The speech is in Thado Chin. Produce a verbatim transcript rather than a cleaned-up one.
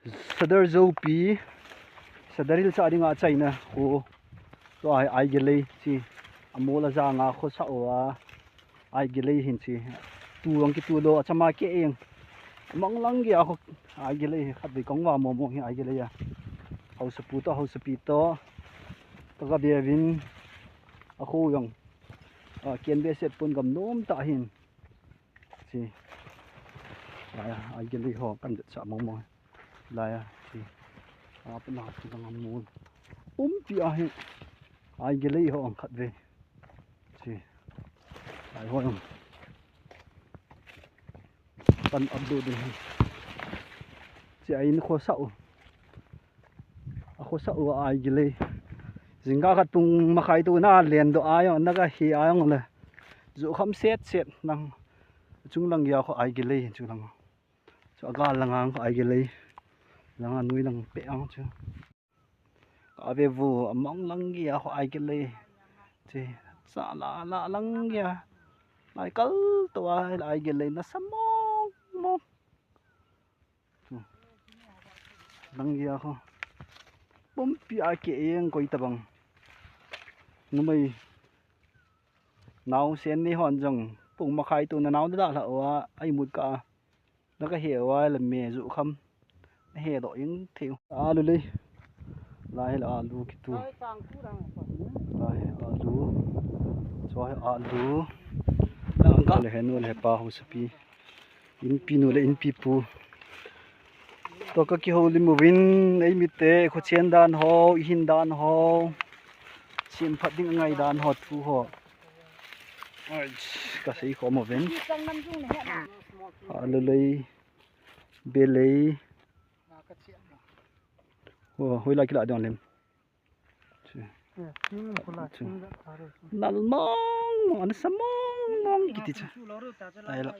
Sadar Zopi, Sadar Hills a dinga achaina kho. Tua hi Aigilei chi. Amol ajanga kho sa uva. Aigilei hin chi. Tu ang kitu lo achama ke eng. Amang lang geiya kho Aigilei hi khatvei kong va momo hi Aigilei a. Haosapu to, haosapi to. Kaga be uvin. Akho jong. A, ken be set pon gam nom tah hin. Chi. Laiya, Aigilei ho kan jet sa momo. Laiya, chi. A, puna chi dang amol. Umpi a hi. Aigilei ho ang khatvei. Chi. Lai ho ang. Kan upload ding hi. Chi a in kho sa u. Akho sa uva Aigilei. Jingkah khat pung makhai tuna len doh a jong, naga he a jong le. Ju kham set set nang. Chunglang geiya kho Aigilei, chunglang. Chu agal langa kho Aigilei. Langa nui lang pe ang chu. Kave vu amang lang geiya kho Aigilei. Chi, sa la la lang geiya. Lai kal to a Aigilei nasa mong mong. Chu. Lang geiya kho. Pumpi a ke eng koi tabang. Numei. Naosen ni hon jong. Pung makhai tuna nao da la uva. Ai mut ka. Naga he uva le me ju kham. He doh ing thei. Alu lei. Lai hi alu kitu. Lai hi alu. Chua hi alu. Lang ka le he nu le he pa haosapi. Inpi nu le inpi pu. To ka kihoulim uvin, ei mite, kho chen dan ho, i hin dan ho. Sim phat ding ngai dan ho, thu ho. Ai, ka sei khom uvin. Alu lei, be lei. Ho, hoilai kila ding lem. Chu. Nal mong mong, ana sa mong mong kiti chu. Taila.